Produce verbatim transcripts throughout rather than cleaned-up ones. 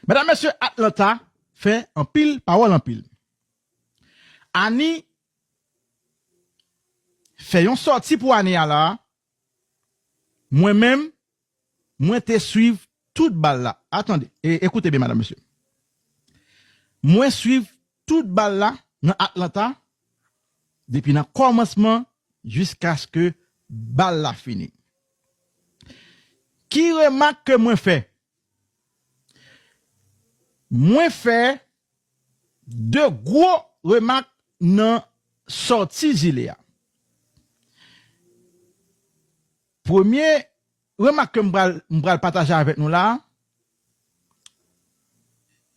Medam, mesye, Atlanta fè anpil pawòl anpil. Ani fè yon sòti pou ane a la. Mwen menm, mwen te swiv tout bal la. Atande, e, ekoute byen, medam, mesye. Mwen swiv tout bal la nan Atlanta, depi nan kòmansman jiskaske bal la fini. Ki remak ke mwen fè? Mwen fè de gwo remak nan sòti Zile a. Premye remak ke m pral, m pral pataje avèk nou la,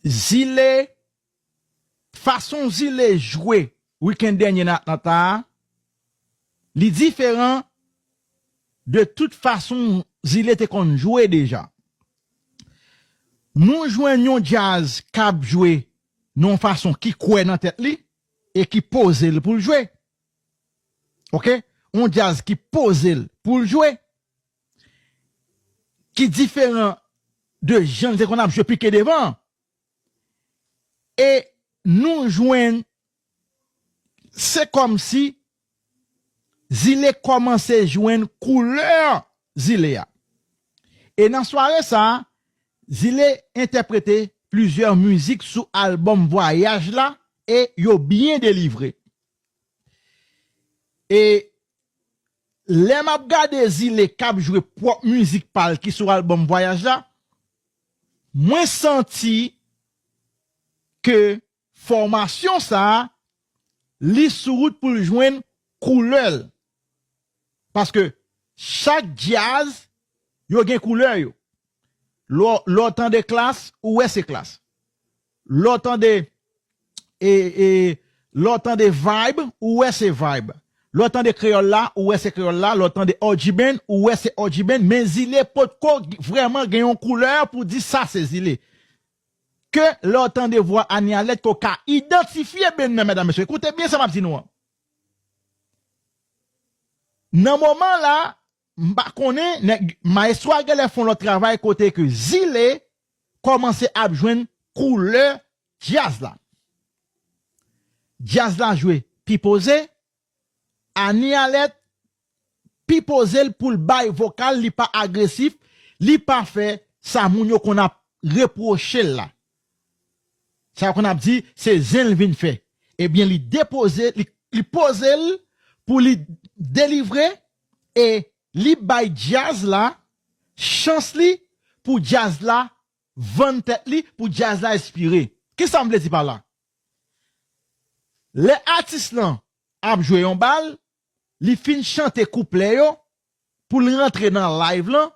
Zile, fason Zile jwe wikenn dènye nan Atlanta a, li diferan de tout fason Zile te konn jwe deja. Nou jwenn yon djaz k ap jwe nan yon fason ki kwè nan tèt li e ki poze l pou l jwe. Oke? Yon djaz ki poze l pou l jwe, ki diferan de jan l te konn ap jwe pike devan. E nou jwenn, se kòmsi Zile kòmanse jwenn koulè Zile a. E nan sware sa a, Zile entèprete plizyè mizik sou albòm Vwayaj la e yo byen delivre. E lè m ap gade Zile k ap jwe pwòp mizik pa l ki sou albòm Vwayaj la, mwen santi ke fòmasyon sa a, li sou wout pou l jwenn koulè l. Paske chak djaz, yo gen koulè yo. Lè w, lè w tande Klass, ou wè se Klass. Lè w tande, e, e, lè w tande Vibe, ou wè se Vibe. Lè w tande Kreyòl la, ou wè se Kreyòl la. Lè w tande O G Band, ou wè se O G Band. Men Zile potko vrèman gen yon koulè pou di sa se Zile. Ke lè w tande vwa Anie Alerte ke w ka idantifye band nan, medam, mesye. Koute byen sa m ap di nou an. Nan moman la, m pa konnen, nèg, mayestwo a genlè fè yon lòt travay kote ke Zile kòmanse ap jwenn koulè djaz la. Djaz la jwe pi poze, Anie Alerte pi poze l pou l bay vokal, li pa agresif, li pa fè sa moun yo konn ap repwoche l la. Sa yo konn ap di, se zen l vin fè. Ebyen, li depoze, li, li poze l pou li delivre e li bay djaz la chans li pou djaz la vann tèt li, pou djaz la espire. Kisa m vle di pa la? Lè atis lan ap jwe yon bal, li fin chante kouplè yo, pou l rantre nan live lan,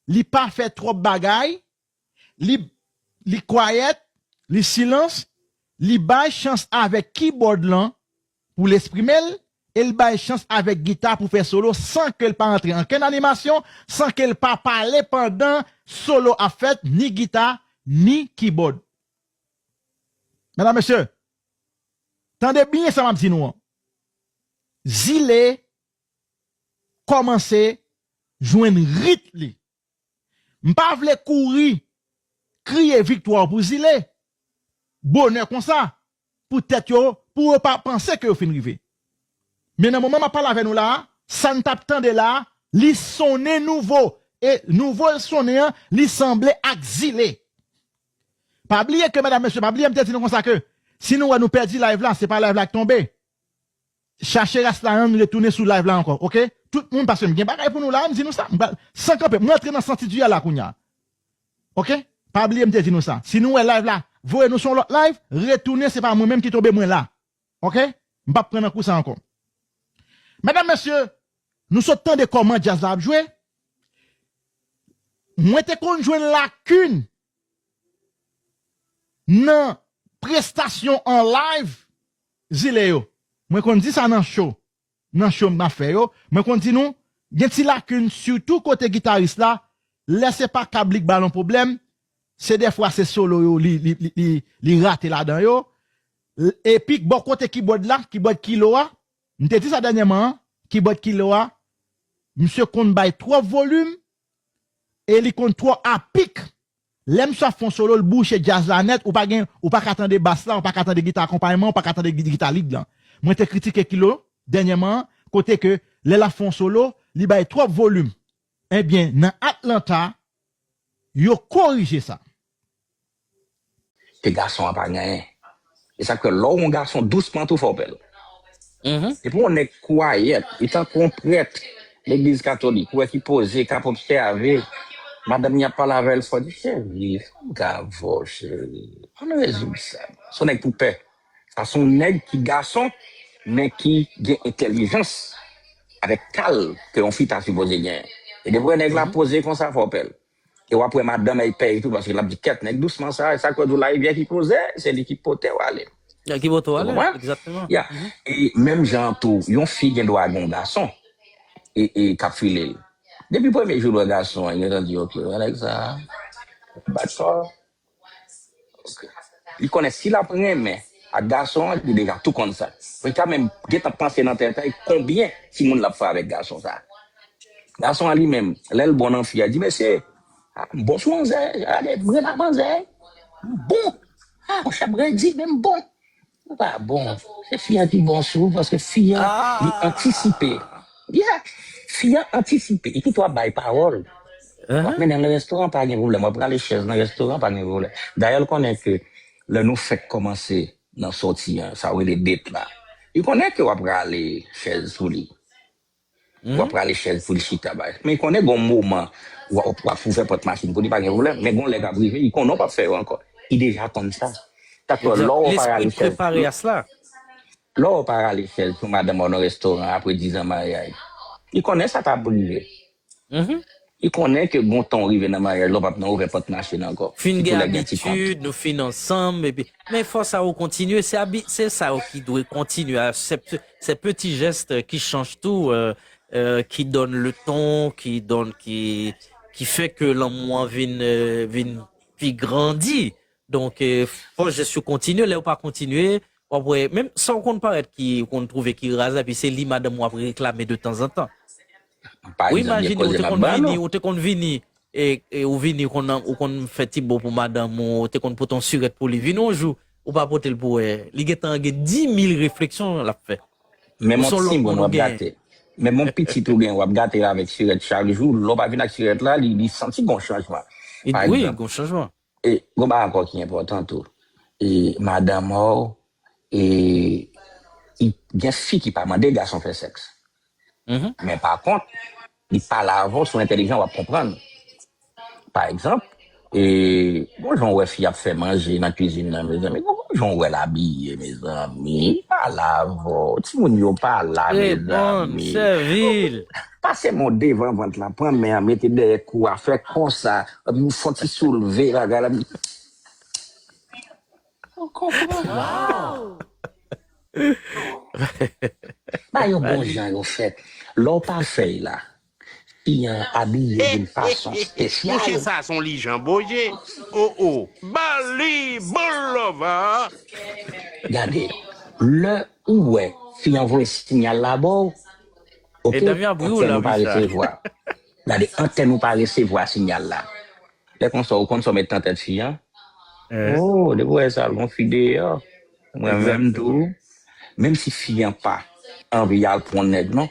li pa fè twòp bagay, li, li kwayèt, li silans, li bay chans avèk kibòd lan pou l eksprime l, e l bay chans avèk gita pou fè solo san ke l pa antre ankenn animasyon, san ke l pa pale pandan solo ap fèt, ni gita, ni kibòd. Medam, mesye, tande byen sa m ap di nou an. Zile kòmanse jwenn rit li. M pa vle kouri kriye viktwa pou Zile. Bonè konsa, pou tèt yo, pou yo pa panse ke yo fin rive. Men nan moman m ap pale avè nou la a, sa n t ap tande la a, li sonnen nouvo. E nouvo l sonnen an, li sanble ak Zile. Pa bliye ke, medam, mesye, pa bliye m te di nou konsa ke si nou wè nou pèdi live la, se pa live la k tonbe. Chache ras la, ann retounen sou live la ankò, oke? Tout moun, paske m gen bagay pou nou la, m di nou sa, m pral, san kanpe, m rantre nan santi di a la kounye a. Oke? Pa bliye m te di nou sa. Si nou wè live la, voye nou sou yon lòt live, retounen, se pa mwen menm ki tonbe, mwen la. Oke? M p ap pran nan kou sa ankò. Medam, mesye, nou sot tande kòman djaz la ap jwe. Mwen te konn jwenn lakin nan prestasyon an live Zile yo. Mwen konn di sa nan show, nan show m ap fè yo. Mwen konn di nou, gen ti lakin, sitou kote gitaris la, lè se pa kab li k ba l yon pwoblèm, se dèfwa se solo yo li, li, li, li, li rate ladan yo. Epi bò kote kibòd la, kibòd kilo a, m te di sa dènyèman an, kibòd kilo a, misye konn bay twòp volim, e li konn twò apik Lè misye ap fè yon solo, l bouche djaz la nèt, ou pa gen, ou pa ka tande bas la, ou pa ka tande gita akonpayman, ou pa ka tande gi- gita lead lan. Mwen te kritike Kilo dènyèman, kote ke lè l ap fè yon solo, li bay twòp volim. Ebyen, nan Atlanta, yo korije sa. Ke gason an pa genyen. E sa k fè lè w yon gason dousman tou fò w pè l. Depi yon nèg kwayèt, li tankou yon prèt legliz katolik, ou wè ki poze, k ap obsève, madanm li ap pale avè l fò, di, cheri, fè m ka avè w, cheri. Ann rezoud sa. Se yon nèg pou pè. Sa se yon nèg ki gason, men ki gen entèlijans avèk kal ke yon fi ta sipoze genyen. E depi w wè nèg la poze konsa, fò w pè l. E w ap wè madanm èy pèy tou, paske l ap di, kèt, nèg dousman sa, sa k wè di w la rivyè ki poze, se li ki pote w ale. Ki pote w ale, egzakteman. E menm jan tou, yon fi gen dwa gen yon gason e k ap file l. Depi premye jou l wè gason an, li gentan di, ok, wè nèg sa, bat kò. Li konnen si l ap renmen ak gason an, li deja tou konn sa. Li ka menm gentan panse nan tèt li konbyen timoun l ap fè avèk gason sa. Gason an li menm, lè l bon nan fi a, di, mesye, ah, m bon sou manzè, gade, m renmen ak manzè, m bon. Ah, monchè, m redi, men m bon. Ou pa bon. Se fi a ki bon sou ou, paske fi a, li antisipe. Yeah. Fi a antisipe. E kite w ap bay pawòl. W ap mennen l nan restoran, pa gen pwoblèm. W ap rale chèz nan restoran, pa gen pwoblèm. Dayè, l konnen ke lè nou fèk kòmanse nan sòti an, sa w rele date la, li konnen ke w ap rale chèz sou li. W ap rale chèz pou li chita bay. Men konnen gon moman w ap, w ap ouvè pòt machin pou li, pa gen pwoblèm. Men gon lè k ap rive, li konnen w p ap fè yo ankò. Li deja konn sa. Sa k fè lè w pa rale chèz, lè w pa rale chèz pou madanm ou nan restoran apre diz an maryaj, li konnen sa k ap rive. Li konnen ke gon tan w rive nan maryaj la, w p ap nan ouvè pòt machin ankò. Fin gen abitid, nou fin ansanm, epi, men fò sa yo kontinye, se abi, se sa yo ki dwe kontinye, se, se peti jès ki chanj tou, euh, euh, qui donne le ton, qui donne, qui, qui fait que lanmou an vin, euh, vin pi grandi. Donk, euh, fò jès yo kontinye, lè yo pa kontinye, w ap wè, menm sa w konn parèt ki, ou konn twouve ki raz la, epi se li madanm ou ap reklame de tanzantan. Ou imajine, ou te konn vini, ou te konn vini, e, e ou vini, ou konn, ou konn fè ti bo pou madanm ou, ou te konn pote yon sirèt pou li. Vini yon jou, ou pa pote l pou wè. Li gentan gen dis mil refleksyon l ap fè. Menm yon timoun w ap gate. Menm yon pitit ou gen, w ap gate l avèk sirèt chak jou. Lè w pa vin ak sirèt la, li, li santi gon chanjman. Pa egzanp, gon chanjman. E gon bagay ankò ki enpòtan tou. E madanm ou, e, gen fi ki pa mande gason fè sèks. Men pa kont, li pale avè w sou entèlijan, w ap konprann. Pa egzanp, e, gon jan w wè fi ap fè manje nan kwizin nan, mezanmi. Gon jan w wè l abiye, mezanmi. Li pale avè w. Timoun yo pa la, mezanmi. Pase men w devan vant la, pran men an, mete dèyè kou a, fè konsa, fè w ti soulve bagay la. Ou konprann? Ba yo bon jan yo fèt. Lè w pa fè l la, fi an abiye yon fason espesyal. Kouche sa se yon lijan boje. O o. Ba li bon love a. Gade, lè ou wè fi an voye sinyal la ba w, oke, antèn ou pa resevwa. Gade, antèn ou pa resevwa sinyal la. Lè konsa, ou konn sa w met nan tèt fi an? Oh, depi w wè sa, l gon fi deyò. Mwen menm tou. Menm si fi an pa anvi al pran yon nèg, non.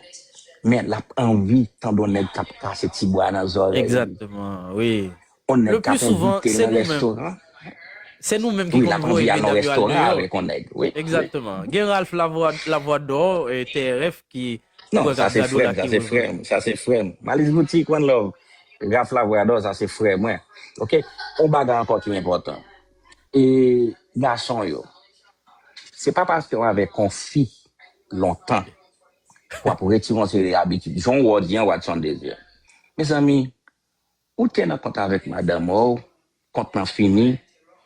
Men l ap anvi tande yon nèg k ap kase ti bwa nan zòrèy li. Egzakteman, wi. Yon nèg k ap envite l nan restoran. Se nou menm ki konn voye medam yo al deyò. Egzakteman. Gen Ralph Lavwa, Lavwa Dò, T R F ki. Non, sa se frè m, sa se frè m, sa se frè m. Malis Boutik, one love. Ralph Lavwa Dò, sa se frè mwen. Oke? Yon bagay ankò ki enpòtan. E gason yo, se pa paske w avèk yon fi lontan w ap retire yon seri de abitid. Jan w di an, Watson Désir. Mezanmi, ou te nan kont avèk madanm ou, kont lan fini,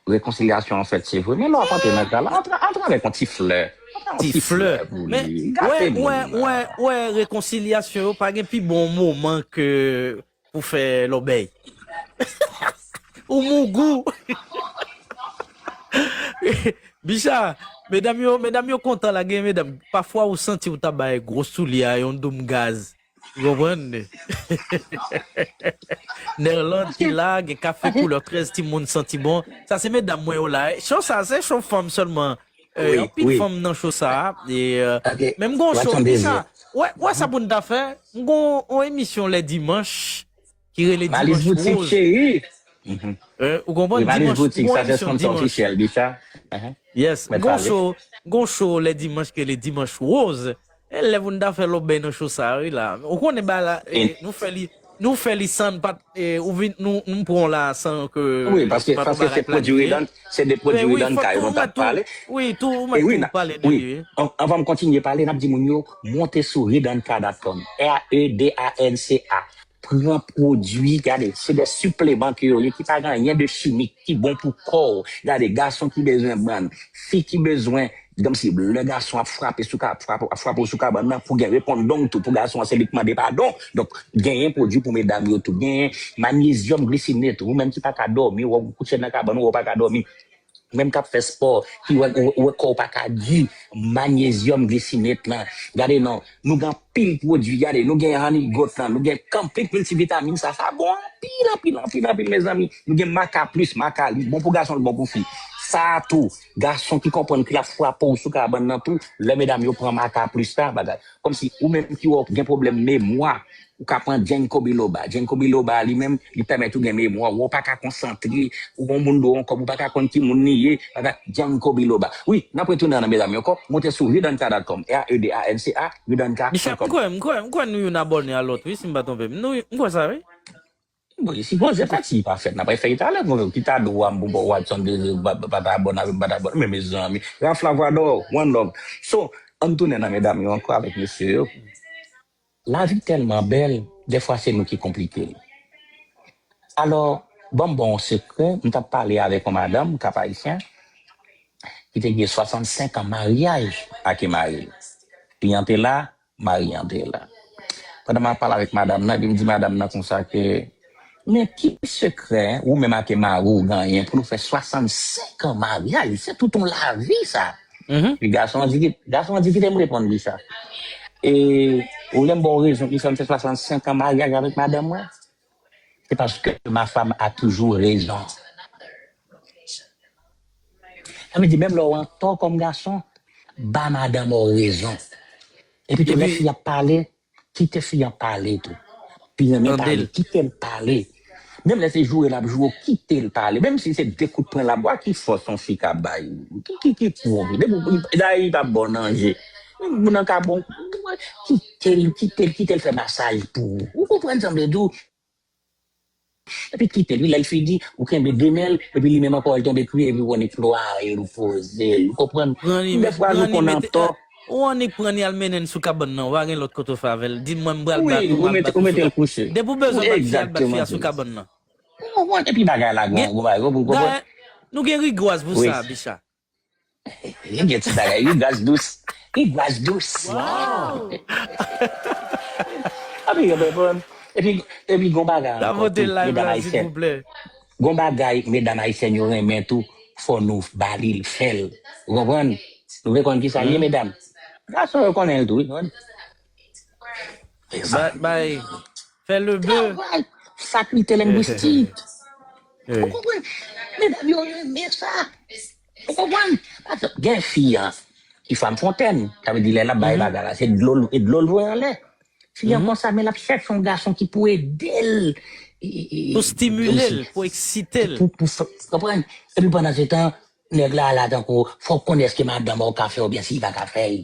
rekonsilyasyon an fèt, se vre, men lè w ap antre nan kay la, antre, antre avèk yon ti flè. Antre yon ti flè pou li. Gate moun nan. Wè, wè, wè, rekonsilyasyon yo pa gen pi bon moman ke pou fè lòbèy. Ou mougou. Bicha, medam yo, medam yo kontan la, gen medam, pafwa ou santi ou ta bay gwo soulye a yon doum gaz. Ou konprann? Nerlande ki la, gen kafe koulè trèz, timoun santi bon. Sa se medam mwen yo la. Cho sa, se cho fanm sèlman. Eh, anpil fanm nan cho sa. E, eh, men m gon cho, Bicha. Wè, wè sa pou n ta fè. M gon yon emisyon lè dimanch ki rele Dimanch Rose. Eh, ou konprann? Dimanch, yon emisyon dimanch. Yes, m gon cho, m gon cho lè dimanch ki rele Dimanch Rose. E lè pou n ta fè lòbèy nan cho sa, wi, la. Ou konnen ba la, eh, nou fè li, nou fè li san pa t, eh, ou vin, nou, nou pran la san ke... Wi, paske, paske se pwodui Ridanka, se de pwodui Ridanka yo nou t ap pale. Wi, tou, ou mèt tou pale de li, wi. Anvan m kontinye pale, n ap di moun yo, monte sou redanca dot com. R E D A N C A. Pran pwodui, gade, se de sipleman ke yo ye ki pa gen anyen de chimik, ki bon pou kò w. Gade, gason ki bezwen bann, fi ki bezwen, kòmsi lè gason ap frape sou ka, frape, ap frape w sou kabann nan, pou gen repondong tou, pou gason an se li k mande padon. Donk, genyen pwodui pou medam yo tou. Genyen manyezyòm glisinet, ou menm ki pa ka dòmi, ou kouche nan kabann ou, ou pa ka dòmi. Menm k ap fè spò, ki wè, wè, wè kò w pa ka di, manyezyòm glisinet lan. Gade non, nou gen anpil pwodui, gade, nou gen honey goat lan, nou gen kanpik miltivitamin, sa, sa bon anpil, anpil, anpil, anpil, mezanmi. Nou gen maca plus, maca, li bon pou gason, li bon pou fi. Sa a tou, gason ki konprann ke l ap frape w sou kabann nan tou, lè medam yo pran maca plus la, bagay. Kòmsi ou menm ki wè w gen pwoblèm memwa, ou ka pran ginkgo biloba. Ginkgo biloba li menm, li pèmèt ou gen memwa, ou pa ka konsantre, ou gon moun dwe yon kòb, ou pa ka konn ki moun li ye, bagay, ginkgo biloba. Wi, n ap retounen nan medam yo ankò, monte sou redanca dot com, R E D A N C A, redanca dot com. Bicha, m kwè, m kwè, m kwè nou youn abòne a lòt, wi, si m pa twonpe m. Nou, m kwè sa, wi. Bon, li sipoze pati, li pa fèt. N ap fè li talè, mwen, ki ta dwa m pou Watson de pa ta abòne avè m, pa ta abòne. Men mezanmi, Ralph Lavoie d'Or, one love. So, ann tounen nan medam yo ankò avèk mesye yo. Lavi tèlman bèl, dèfwa se nou ki konplike l. Alò, ban m ba w yon sekrè, m t ap pale avèk yon madanm, Kap Ayisyen, ki te gen swasannsenk an maryaj ak mari l. Kliyan te la, mari an te la. Pandan m ap pale avèk madanm nan, epi m di madanm nan konsa ke, men ki sekrè, ou menm ak mari w genyen pou nou fè swasannsenk an maryaj? Se tout yon lavi sa. Epi gason an di, gason an di, kite m reponn li sa. E, ou lè m ba w rezon ki fè m fè swasannsenk an maryaj avèk madanm mwen, se paske ma femme a toujours raison. Sa vle di, menm lè w antò kòm gason, ba madanm ou rezon. Epi tou, lè fi ap pale, kite fi an pale tou. Fi renmen pale, kite l pale. Menm lè se joure l ap joure w, kite l pale. Menm si se de kout pwen l ap ba w, ki fòs yon fi ka bay? Ki, ki, ki pwouve? Depi w, dayè, li p ap ba w nan je. Moun nan ka bon, kite l, kite l, kite l fè masaj pou ou. Ou konprann sa m vle di w? Epi kite l, wi, lè l fini, ou kenbe de men l, epi li menm ankò, l tonbe kriye, epi w annik plwaye l, ou poze l, ou konprann? Dèfwa nou konn antò. Ou annik pran li al mennen l sou kabann nan, ou pa gen lòt kote w fè avè l. Di mwen m pral bat ou, m ap bat ou sou kabann. Depi w bezwen bat fi a, bat fi a sou kabann nan. Ou konprann? Epi bagay la, gon, gon bagay, ou konprann? Dayè, nou gen rigwaz pou sa, Bicha. Li gen ti bagay, li gras dous. Li gras dous. Epi, epi, epi gon bagay ankò tou, medam ayisyèn. Gon bagay, medam ayisyèn yo renmen tou, fò nou ba li l, fè l. Ou konprann? Nou vle konn kisa l ye, medam? Gason yo konnen l tou, wi, konprann? Bay, bay, fè lebe. Travay, fakilte lengwistik. Ou konprann? Medam yo renmen sa. Ou konprann? Pa egzanp, gen fi an ki fanm fontèn. Sa vle di lè l ap bay bagay la, se dlo, e dlo l voye anlè. Fi an konsa, men l ap chèche yon gason ki pou ede l. Pou stimile l, pou eksite l. Pou, pou fè, konprann? Epi pandan se tan, nèg la la tankou, fò w konnen èske madanm ou ka fè oubyen si li pa ka fè l.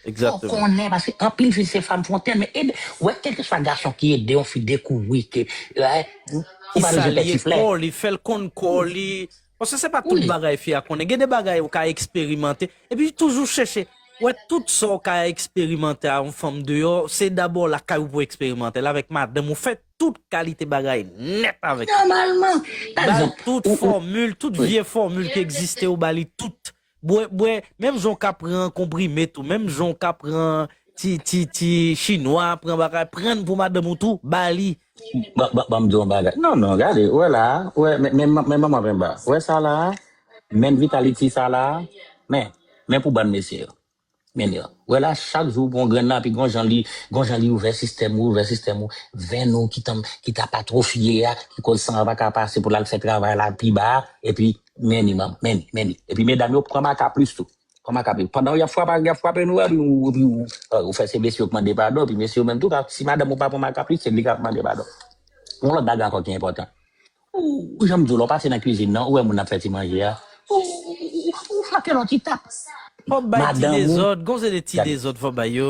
Fò w konnen, paske anpil fi se fanm fontèn, men ede, wè, kèlkeswa gason ki ede yon fi dekouvri ke, wè, ou pa bezwen pè ti flè. Li fè l konn kò li. Paske se pa tout bagay fi a konnen. Gen de bagay ou ka eksperimante. Epi toujou chèche. Wè, tout sa w ka eksperimante a yon fanm deyò, se dabò lakay ou pou eksperimante l avèk madanm ou. Fè tout kalite bagay nèt avèk li. Nòmalman. Ba l tout fòmil, tout vye fòmil ki egziste, ou ba li tout. Bwè, bwè, menm jan w ka pran konprime tou, menm jan w ka pran ti, ti, ti chinwa, pran bagay, pran pou madanm ou tou, ba li. Ban, ban, ban m di w yon bagay. Non, non, gade, wè la, wè, men, men, men manman penba. Wè sa la, men vitality sa la, men, men pou bann mesye yo. Men li, wè la, chak jou, bon, grenn nan, pi gon jan li, gon jan li ouvè sistèm ou, ouvè sistèm ou, venn ou ki tanm, ki t ap atrofye a, ki koz san an pa ka pase pou l al fè travay la pi ba a, epi men li, men li, men li. Epi medam yo pran makaplis tou. Pran makaplis. Pandan y ap frape, y ap frape nou, epi ou, epi ou, euh, ou fè se mesye yo k mande padon, epi mesye yo menm tou, si madanm ou pa pran makaplis, se li k ap mande padon. Yon lòt bagay ankò ki enpòtan. Ou, ou janm di w, lè w pase nan kwizin nan, ou wè moun ap fè ti manje a. Ou, ou, ou, ou frape l yon ti tap. Fò w bay ti dezòd, gon seri de ti dezòd fò w bay yo.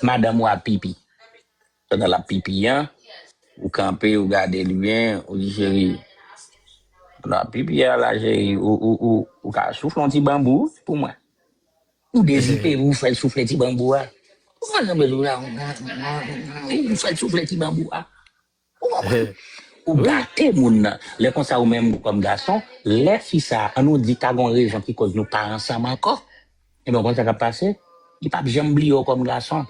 Madanm ou ap pipi. Pandan l ap pipi an, ou kanpe, ou gade li byen, ou di, cheri, pandan l ap pipi a la, cheri, ou, ou, ou, ou ka soufle yon ti banbou pou mwen. Ou dezipe, ou fè l soufle ti banbou a. Ou fè l soufle ti banbou a. Ou konprann? Ou gate moun nan. Lè konsa ou menm ou kòm gason, lè fi sa, an nou di ta gon rezon ki koz nou pa ansanm ankò. Ebyen, ou konn sa k ap pase? Li p ap janm bliye w kòm gason.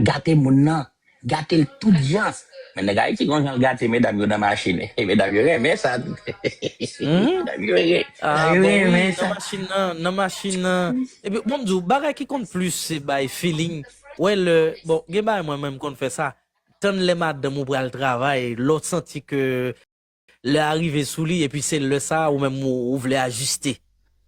Gate moun nan. Gate l tout jan. Men nèg Ayiti gon jan l gate medam yo nan machin. E medam yo renmen sa. Medam yo renmen. Ah, bon, wi, nan machin nan, nan machin nan. Epi, bon, m di w, bagay ki konn plis, se bay feeling. Wè, lè, bon, gen bagay mwen menm konn fè sa. Tann lè madanm ou pral travay, lè w santi ke lè a rive sou li, epi se lè sa a ou menm ou, ou vle ajiste.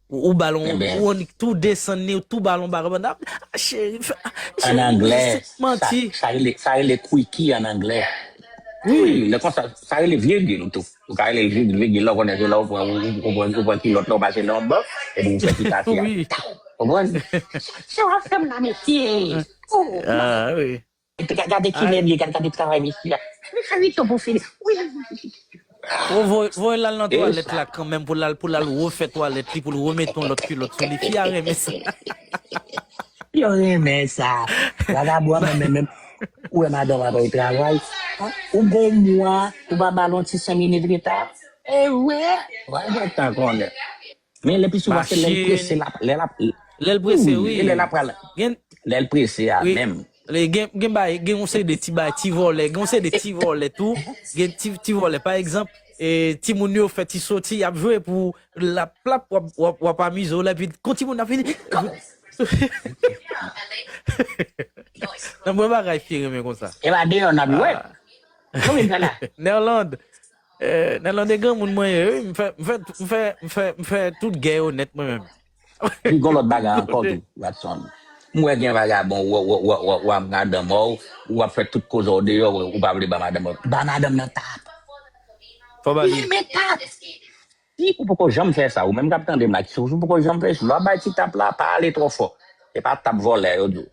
Ou, ou balon, ou annik tou desann li, ou tou balon bagay, ah, cheri, fè, ah, cheri, an anglè, manti. Sa, sa rele, sa rele quickie an anglè. Wi, lè konsa, sa rele virgil tou. Ou ka rele l virgil, virgil la, ou konnen se lè ou pran, ou, ou, ou pran, ou pran kilòt la, ou pase nan yon bòks, epi ou fè ti pati a. Wi. Ou konprann? Se w ap fè m la, mesye. Ah, wi. Epi gade, gade kilè l ye, gade, gade travay mesye a. Li fè li tou pou fini. Wi. Ou voye, voye l al nan twalèt la kanmenm pou l al, pou l al refè twalèt li, pou l remete yon lòt kilòt sou li. Fi a renmen sa. Yo renmen sa. Vagabon an menm, menm, menm. Ou wè madanm apre travay. Ou gon mwa, ou pa ba l yon ti senk minit reta. E wè, wè, wè tan konnen. Men le pi souvan se lè l prese, l ap, lè l ap, lè l prese, wi, e lè l ap pral, lè l prese a menm. Gen, gen bay, gen yon seri de ti bay, ti vòlè, gen yon seri de ti vòlè tou, gen ti, ti vòlè, pa egzanp, e, timoun yo fè ti soti, y ap jwe pou l ap plap, w ap, w ap, w ap amize w la, epi kon timoun ap vini, nan mwen bagay fi renmen konsa. E pa deyò n ap jwe. Kòman l fè la? Nerland, eh, Nerland e granmoun mwen ye, wi. M fè, m fè, m fè, m fè, m fè tout gè yo nèt mwen menm. Pi gon lòt bagay ankò tou, Watson. M wè gen vagabon, w, w, w, w, w ap gade anmò w, w ap fè tout koze w deyò, w, ou pa vle ba madanm ou. Ba madanm nan tap. Fò ba li. Li renmen tap. Si ou poko janm fè sa, ou menm k ap tande m la, si ou poko janm fè, lè w ap bay ti tap la, pa ale twò fò. Se pa tap vòlè yo di w.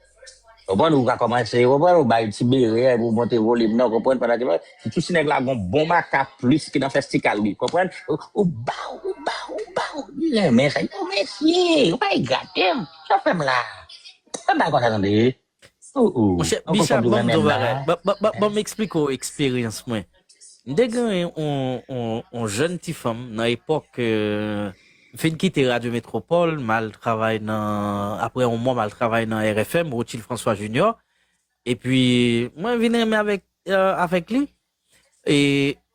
Konprann? Ou ka kòmanse, konprann? Ou bay ti bere, epi ou monte volim nan, konprann? Pandan ke, sitou si nèg la gon bon makaplis ki nan fèstikal li, konprann? Ou, ou ba w, ou ba w, ou ba w. Li renmen sa. Yo, mesye, ou pa gate m. Sa w fè m la? Fè m bay konsa tande. Monchè, Bicha, ban m di w bagay. Ban, ban, ban, ban m eksplike w eksperyans mwen. M te gen yon, yon, yon jèn ti fanm nan epòk, euh, m fin kite Radyo Metropole, m al travay nan, apre yon mwa, m al travay nan R F M, Rothschild François Junior. Epi, mwen vin renmen avèk, euh, avèk li. E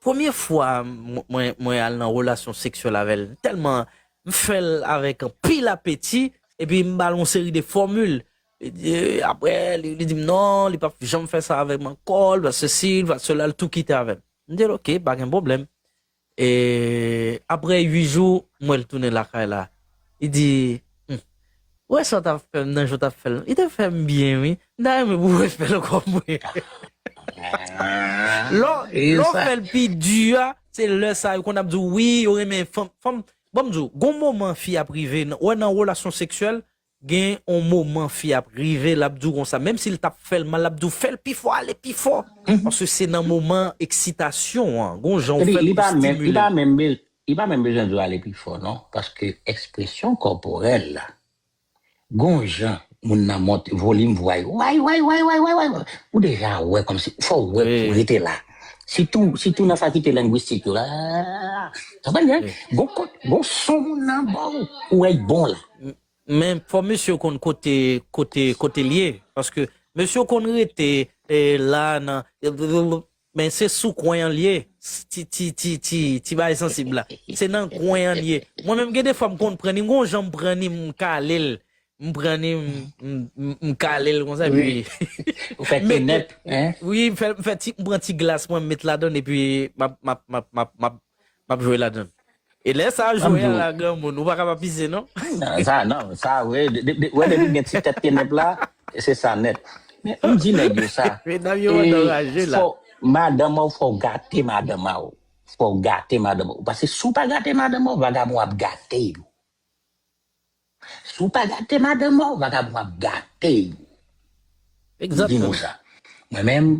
premye fwa mwen, mwen, mwen al nan relasyon seksyèl avè l, tèlman m fè l avèk anpil apeti, epi m ba l yon seri de fòmil. E, e, apre, li, li di m non, li p ap janm fè sa avè m ankò, li p ap sesi, li p ap sela, li tou kite avè m. M di l, oke, pa gen pwoblèm. E apre uit jou, m wè l tounen lakay la. Li di, hmm, ou wè sa w t ap fè m nan jan w t ap fè l? Li te fè m byen, wi. M ta renmen pou w refè l ankò pou mwen. Lè w, lè w fè l pi di a, se lè sa yo konn ap di w, wi, yo renmen fanm, fanm. Ban m di w, gon moman fi ap rive, nan, wè nan relasyon seksyèl, gen yon moman fi ap rive, l ap di w konsa, menm si l t ap fè l mal, l ap di w, fè l pi fò, ale pi fò. Paske se nan moman eksitasyon an, gon jan w fè l pou stimile l. Li pa menm be-, li pa menm bezwen di w ale pi fò, non. Paske ekspresyon kòporèl la, gon jan moun nan monte volim vwa l, way, way, way, ou deja wè kòmsi, fò w wè pou rete la. Sitou, sitou nan fakite lengwistik yo la. Konprann byen? Gon kote, gon son moun nan ba w, ou wè l bon la. Men fò mesye yo konn kote, kote, kote l ye. Paske mesye yo konn rete, eh, la nan, men se sou kwen an l ye. Ti, ti, ti, ti, ti bagay sansib la. Se nan kwen an l ye. Mwen menm gen de fwa m konn pran li, m gon jan m pran li, m kale l. m pran li, m, m, m, m kale l konsa, epi Ou fè kennèp, hein? Wi, m fè, m fè ti, m pran ti glas mwen, m met ladan l, epi m ap, m ap, m ap, m ap, m ap, m ap jwe ladan l. E lè sa jwe a la, granmoun, ou pa ka pa pise, non? Non, sa, non, sa, wè, de, de, wè, depi gen ti tèt kennèp la, se sa nèt. Men, m di nèg yo sa. Medam yo anraje la. Madanm ou, fò w gate madanm ou. Fò w gate madanm ou. Paske si w pa gate madanm ou, vagabon ap gate yo. Si w pa gate madanm ou, vagabon ap gate yo. M di nou sa. Mwen menm,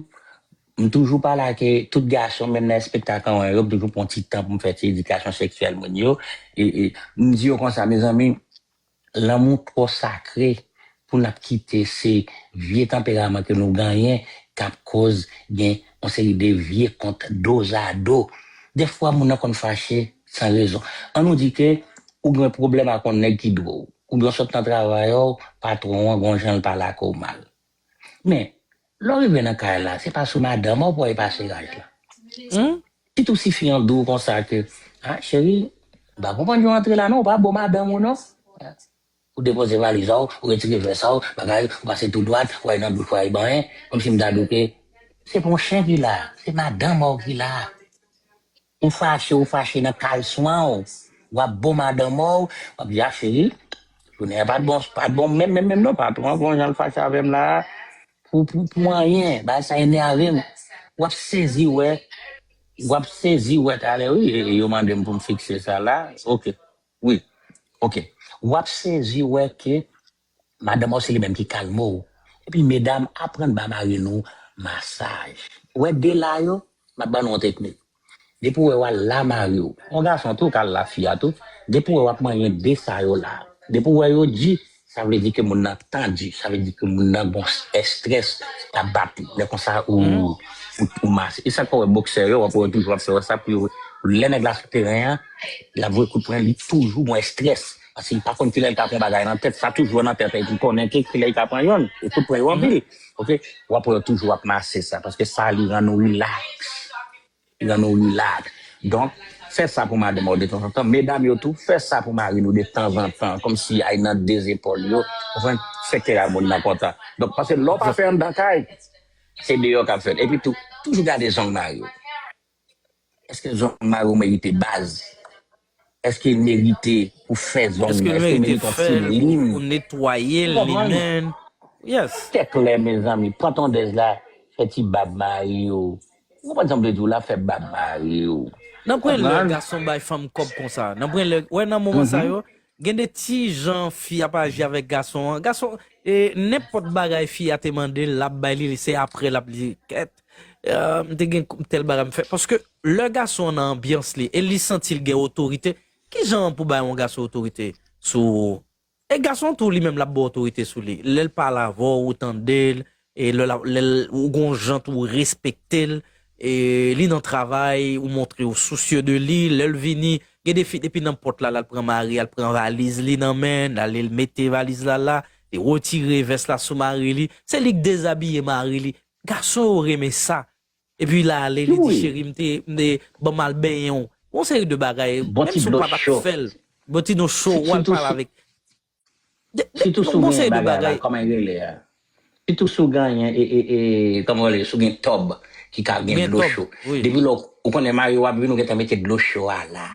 m toujou pale ak tout gason, menm nan espektak an, yo, m toujou pran ti tan pou m fè ti edikasyon seksyèl moun yo. E, e, m di yo konsa, mezanmi, lanmou twò sakre pou n ap kite se vye tanperaman ke nou genyen k ap koz gen yon seri de vye kont dozado. Defwa, moun nan konn fache san rezon. An nou di ke ou gen pwoblèm ak yon nèg ki dwe w. Oubyen w sot nan travay ou, patwon an, gon jan l pale ak ou mal. Men, lè w rive nan kay la, se pa sou madanm ou pou w pase raj la. Pitit ou si fi an di w konsa ke, ah, cheri, m pa konprann jan w antre la non, ou pa bo madanm ou non. Ou depoze valiz ou, ou retire vès ou, bagay, ou pase tou dwat, ou al nan douch, ou al banyen, kòmsi m ta di w ke se pa yon chen ki la, se madanm ou ki la. Ou fache, ou fache nan kalson an, w ap bo madanm ou, w ap di, ah, cheri, jounen an pa t bon, pa t bon menm, menm, menm non, patwon an, gon jan l fache avè m la, pou, pou, pou anyen, bagay sa enève m. W ap sezi wè, w ap sezi wè talè, wi, e, e yo mande m pou m fikse sa la, ok, wi, ok. W ap sezi wè ke madanm ou se li menm ki kalme w. Epi medam, aprann ba mari nou masaj. Ou wè de la yo, m ap ban nou yon teknik. Depi w wè w al la mari w, yon gason tou ka al la fi a tou, depi w wè w ap manyen de sa yo la, depi w wè yo di, sa vle di ke moun nan tandi, sa vle di ke moun nan gon estrès k ap bat li. Lè konsa ou, ou, ou mase. E sa k fè w wè boksè yo, w ap wè yo toujou ap fè sa pou yo, lè nèg la sou teren an, l ap voye kout pwen, li toujou gon estrès. Paske li pa konn kilè li ka pran bagay nan tèt. Sa toujou nan tèt li, li konnen ke kilè li ka pran yonn. E kout pwen yo anpil. Ok? W ap wè yo toujou ap mase sa. Paske sa li rann ou rilaks. Li rann ou rilaks. Donk, fè sa pou madanm ou detanzantan. Medam yo tou, fè sa pou mari nou detanzantan. Kòmsi ay nan de zepòl yo. Konprann? Fè kè a moun nan kontan. Donk, paske lè w pa fè anndan kay, se deyò k ap fèt. Epi tou, toujou gade zong mari w. Èske zong mari w merite baz? Èske l merite pou fè zong nan? Èske l merite fè l, pou netwaye l, li menm? Yes. Tèt klè, mezanmi. Pran tondèz la, fè ti bab mari w. Ou konprann sa m vle di w la, fè bab mari w. Nan pwen lè gason bay fanm kòb konsa. Nan pwen lè, wè nan moman sa yo, gen de ti jan fi ap aji avèk gason an. Gason, e, nenpòt bagay fi a te mande l, l ap bay li, se apre l ap di, kèt, e, m te gen tèl bagay m fè. Paske lè gason an nan anbyans li, e li santi l gen otorite, ki jan pou bay yon gason otorite sou ou? E gason tou li menm l ap ba w otorite sou li. Lè l pale avè w, ou tande l, e lè l, lè l, ou gon jan tou ou respekte l, e li nan travay, ou montre w sousye de li, lè l vini, gen de fi depi nan pòt la, l al pran mari, al pran valiz li nan men, l ale l mete valiz la la, li retire vès la sou mari li, se li k dezabiye mari li. Gason yo renmen sa. Epi l ale, li di, cheri, m te, m te, ban m al benyen w. Yon seri de bagay, menm si w pa t ap fè l. Bon ti dlo cho, w al pale avèk. Sitou si w genyen bagay la, kòman l rele a? Sitou si w genyen, e, e, e, kòman w rele, si w gen tòb ki ka gen dlo cho. Depi lè w konnen mari w ap vini, ou gentan mete dlo cho a la.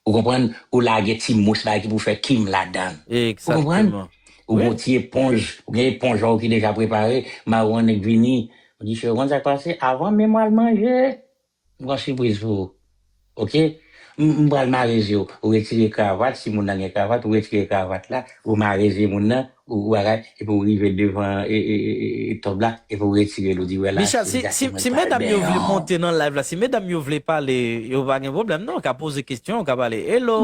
Ou konprann? Ou lage ti mous bagay ki pou fè kim ladan l. Ou konprann? Ou gen yon ti eponj, ou gen eponj ou ki deja prepare, mari w annik vini. Ou di, cheri, ou konn sa k pase? Avan menm w al manje, m gen yon sipriz pou ou. Ok? M, m pral mare zye w. Ou retire kravat, si moun nan gen kravat, ou retire kravat la, ou mare zye moun nan, ou, ou bagay, epi ou rive devan, e, e, e, e, e, tòb la, epi ou retire l, ou di, wè la, Michel, se si, si, egzakteman si sa medam yo vle monte nan live la, si medam yo vle pale, yo pa gen pwoblèm, non, yo ka poze kesyon, yo ka pale. Hello,